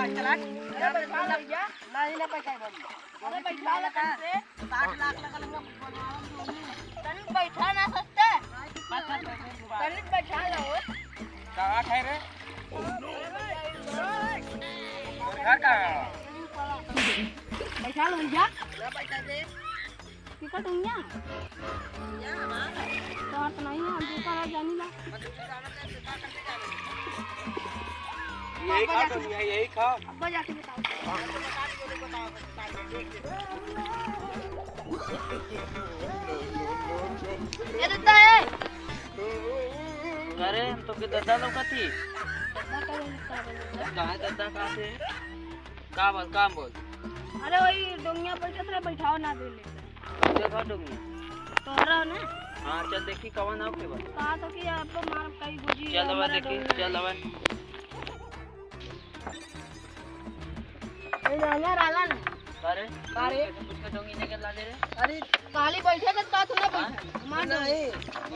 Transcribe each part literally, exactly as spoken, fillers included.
चला, चला, बैठा ले जा। नहीं, ना बैठा भाई। अरे, बैठा ले तनी से। साठ लाख लगा लूंगा, कुछ बनवाओ। तनी बैठा ना सस्ते। तनी बैठा लो। कहाँ है रे? तोर घर कहाँ है? बैठा लो जा। ना बैठा दे। टिकट हुई है? तोहार तो नहीं है, दूसरा है, जानी ला। यही खा तो, यही खा। अब्बा जाके बताओ। ये देता है। अरे, हम तो के दादा लोग का थी। दादा का बोलता है। कहाँ है दादा, कहाँ से? का बोल, का बोल? अरे, वही डोंगिया बैठत रहे, बैठाओ ना दे ले। देखो डोंगी। तोहरा ना? हाँ, चल देखी कवन आओ के बा। कहा तो कि आपको मार कई गुजी चल हमारा देखी, डोंगी। चल हवा। ए, रहना रहला ना। अरे, अरे। कुछ का डोंगी लेके ला दे रे। अरे, खाली बैठे के बात ना बैठे। हाँ? मार नहीं।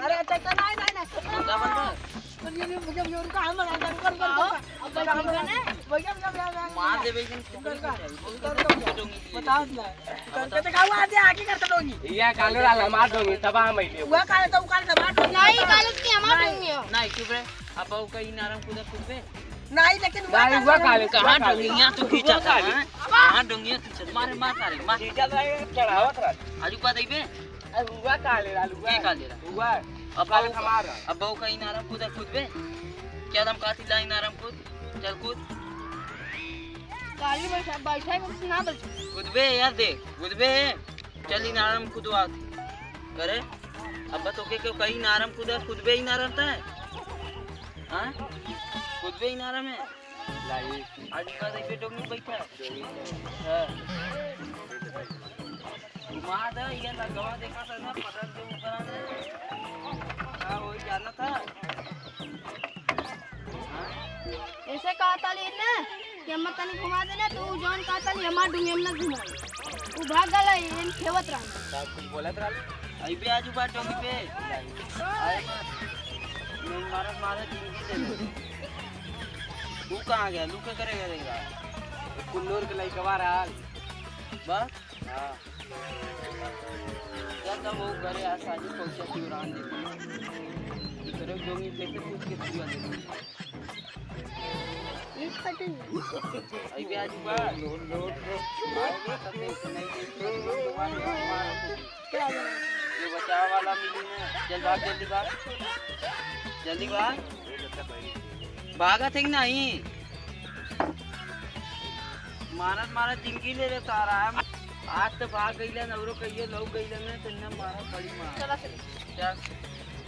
अरे, अच्छा, अच्छा, नहीं, नहीं, नहीं। क्या बन रहा है? तो ये, ये, भैया, भैया, उनका हाथ लगा, उनका, उनका, उनका। अब बैठ गया ना? भैया, भैया, भैया, भैया। मार दे, भैया, उनका, उनका, उनका, उनका। बताओ ना। अब उनका बताओ। तो कहा, आगे, आगे करता डोंगी। ये काले वाला मार डोंगी, तबाह मैं ले। हुआ काले तो काले तबाह डोंगी। नहीं, काले की हमार डोंगी हो। नहीं, चुप रहे। अब वो कहीं नरम कूदा कूद पे। नहीं, लेकिन हुआ नहीं, काले हुआ तो काले, कहाँ हुआ काले। डोंगी? यहाँ तो खींचा हुआ था, काले। हाँ? कहाँ डोंगी है? खींचा, मारे, मार सारे, मार। खींचा था, ये चढ़ावत रहा। आजू का दइबे? अरे हुआ का ले रहा, हुआ। के का ले रहा? हुआ। अब हुआ बहू, हमारा। अब बहू का इनारम कूदा कूदबे? क्या दम काती ला इनारम कूद? चल कूद। गाड़ी में बैठा, बैठा है, कुछ ना बैठा। कूदबे यार, देख, कूदबे। चल इनारम कूदवा। करे? अब तो के, के कहीं इनारम कूदा, कूदबे इनारम ता है? हाँ? कूदबे इनारम है? लाई। आज का देखे डोंगी बैठा। हाँ। घुमा दे, ये लगवा देखा था ना, पटक दे ऊपर आने। का होई जाना था? हाँ? ऐसे कहा था ली ने कि अम्मा तनी घुमा देना, तू जौन कहा था ली, हमार डोंगी में ना घुमा। तू भाग गला, इन खेवत रहा। का कुछ बोलत रहा? आई पे आजू बात डोंगी पे। आए मत। मैं मारत मारत जिंदगी दे दे। तू कहाँ गया? लू के करे करेगा? कुल्लूर के लइकवा रहल। बस? हाँ। चल तब वो घरे आ, साजू पहुँचा, शिवराम जी। इतरे डोंगी देखे, पूछ के पूरा दे। आई भी आज बा। No, no, no. ये बचाव वाला मिली ना। चल भाग, जल्दी भाग। जल्दी भाग। भागत है कि नहीं? मारत मारत जिंदगी ले ले तारा। आज तो भाग गईलन, औरो कहिए लौक गईलन ना, तो इन्हें मारा बड़ी मार। चला, चला। चल।